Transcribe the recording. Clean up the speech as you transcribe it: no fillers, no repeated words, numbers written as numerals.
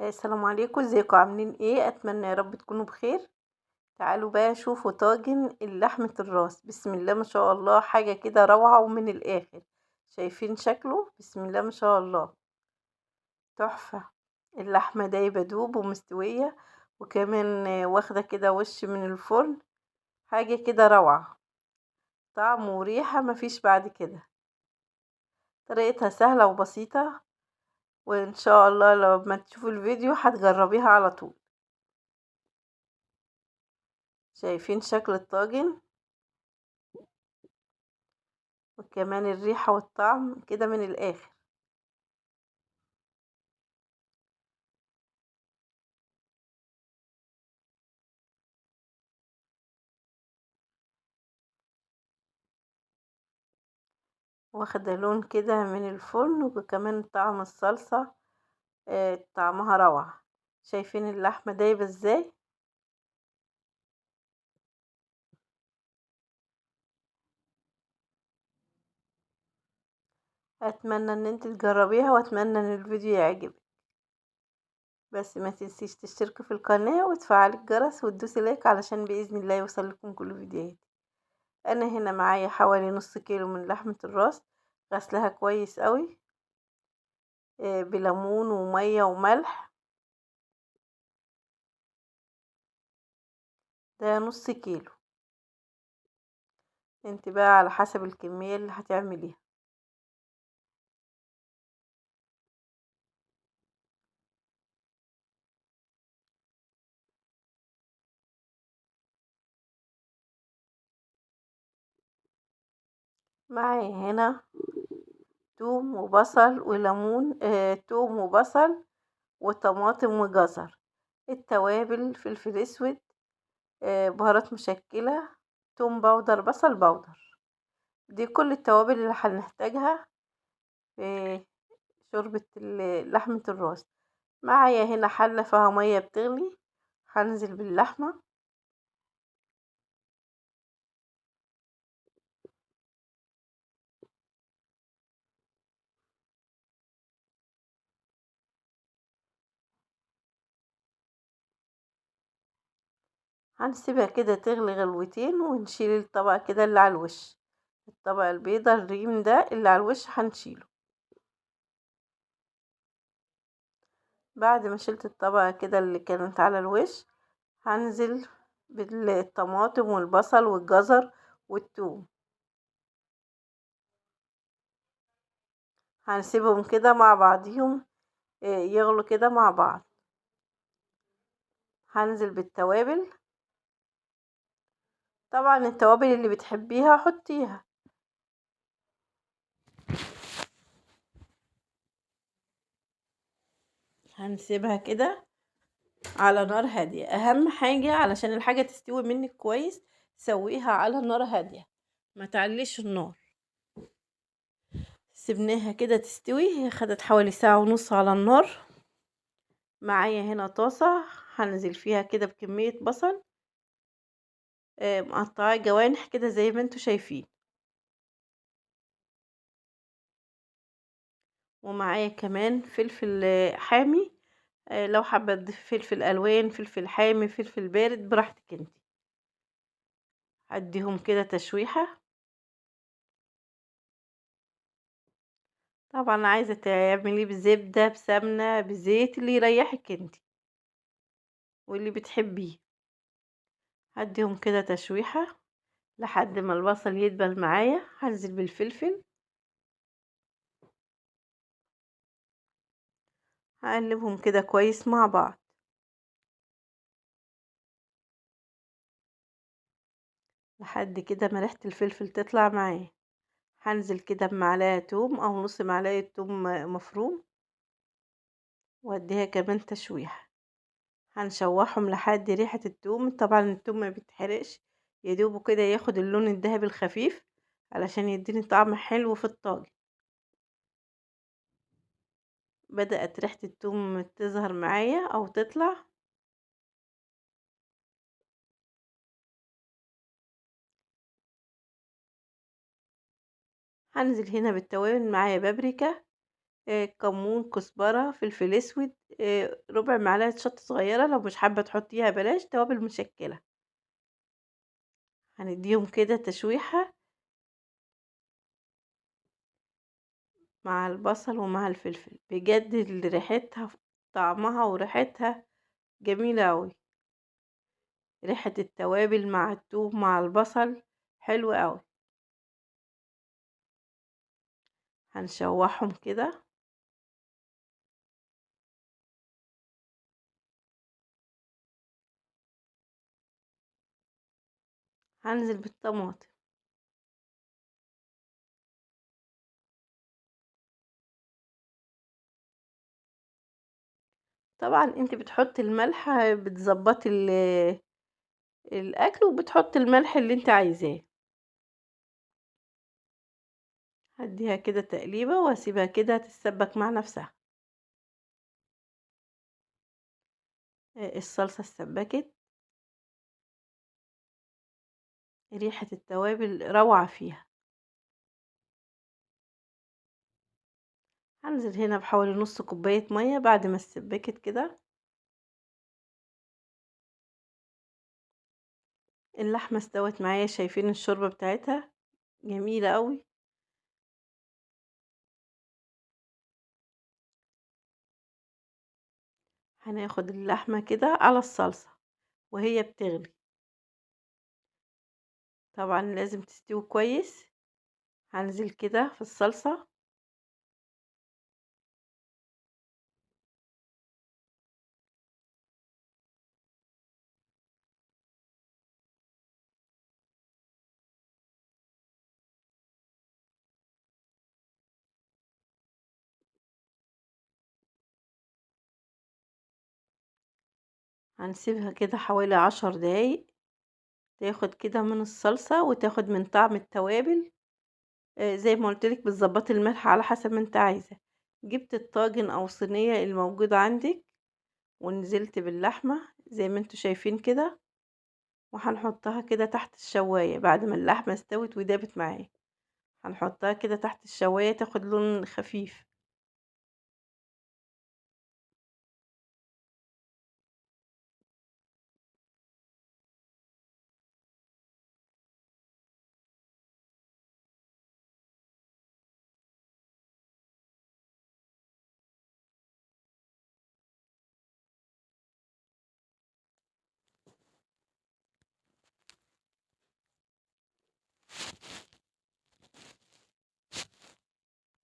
السلام عليكم، ازيكم؟ عاملين ايه؟ اتمنى يا رب تكونوا بخير. تعالوا بقى شوفوا طاجن لحمة الراس، بسم الله ما شاء الله، حاجة كده روعة ومن الاخر. شايفين شكله؟ بسم الله ما شاء الله، تحفة. اللحمة دايبة دوب ومستوية، وكمان واخدة كده وش من الفرن، حاجة كده روعة، طعم وريحة مفيش بعد كده. طريقتها سهلة وبسيطة، وان شاء الله لما تشوفوا الفيديو هتجربيها على طول. شايفين شكل الطاجن وكمان الريحة والطعم كده من الاخر. واخدة لون كده من الفرن، وكمان طعم الصلصة طعمها روعة. شايفين اللحمة دايبة ازاي؟ اتمنى ان انت تجربيها، واتمنى ان الفيديو يعجبك. بس ما تنسيش تشتركي في القناة وتفعلي الجرس وتدوسي لايك علشان باذن الله يوصل لكم كل فيديوهاتي. انا هنا معايا حوالي نص كيلو من لحمة الراس، غسلها كويس قوي بليمون ومية وملح. ده نص كيلو، انت بقى على حسب الكمية اللي هتعمليها. معايا هنا توم وبصل وليمون، توم وبصل وطماطم وجزر. التوابل فلفل اسود، بهارات مشكلة، توم powder، بصل powder. دي كل التوابل اللي هنحتاجها في شوربة لحمة الراس. معايا هنا حلة فيها مية بتغلي، هنزل باللحمة. هنسيبها كده تغلي غلوتين، ونشيل الطبقة كده اللي على الوش، الطبقة البيضة الريم ده اللي على الوش هنشيله. بعد ما شلت الطبقة كده اللي كانت على الوش، هنزل بالطماطم والبصل والجزر والثوم. هنسيبهم كده مع بعضيهم يغلوا كده مع بعض. هنزل بالتوابل، طبعا التوابل اللي بتحبيها حطيها. هنسيبها كده على نار هادية. اهم حاجة علشان الحاجة تستوي منك كويس، سويها على نار هادية، ما تعليش النار. سيبناها كده تستوي، هي خدت حوالي ساعة ونص على النار. معايا هنا طاسة هنزل فيها كده بكمية بصل مقطعاه جوانح كده زي ما انتوا شايفين، ومعايا كمان فلفل حامي، لو حابة تضيفي فلفل الوان، فلفل حامي، فلفل بارد، براحتك انتي. هديهم كده تشويحة. طبعا عايزة تعمليه بزبدة، بسمنة، بزيت، اللي يريحك انتي واللي بتحبيه. هديهم كده تشويحة لحد ما البصل يدبل معايا. هنزل بالفلفل، هقلبهم كده كويس مع بعض. لحد كده ما ريحة الفلفل تطلع معايا. هنزل كده بمعلقة توم او نص معلقة توم مفروم، واديها كمان تشويحة. هنشوحهم لحد ريحة التوم. طبعا التوم ما بيتحرقش، يدوبه كده ياخد اللون الذهبي الخفيف علشان يديني طعم حلو في الطاجن. بدأت ريحة التوم تظهر معايا او تطلع. هنزل هنا بالتوابل، معايا بابريكا، كمون، كزبرة، فلفل اسود، ربع معلقة شطة صغيرة، لو مش حابة تحطيها بلاش، توابل مشكلة. هنديهم كده تشويحة مع البصل ومع الفلفل، بجد اللي ريحتها طعمها وريحتها جميلة أوي، ريحة التوابل مع الثوم مع البصل حلو أوي. هنشوحهم كده. هنزل بالطماطم. طبعا انت بتحطي الملح، بتظبطي الاكل وبتحطي الملح اللي انت عايزاه. هديها كده تقليبه واسيبها كده تتسبك مع نفسها. الصلصه اتسبكت، ريحه التوابل روعه فيها. هنزل هنا بحوالي نص كوباية مية بعد ما اتسبكت كده. اللحمة استوت معايا، شايفين الشوربة بتاعتها جميلة قوي. هناخد اللحمة كده على الصلصه وهي بتغلي، طبعا لازم تستوي كويس. هنزل كده في الصلصه. هنسيبها كده حوالي 10 دقايق تاخد كده من الصلصة وتاخد من طعم التوابل. زي ما قلتلك بتظبطي الملح على حسب ما انت عايزة. جبت الطاجن او صينية الموجودة عندك ونزلت باللحمة زي ما انتوا شايفين كده، وهنحطها كده تحت الشواية بعد ما اللحمة استوت ودابت معايا. هنحطها كده تحت الشواية تاخد لون خفيف.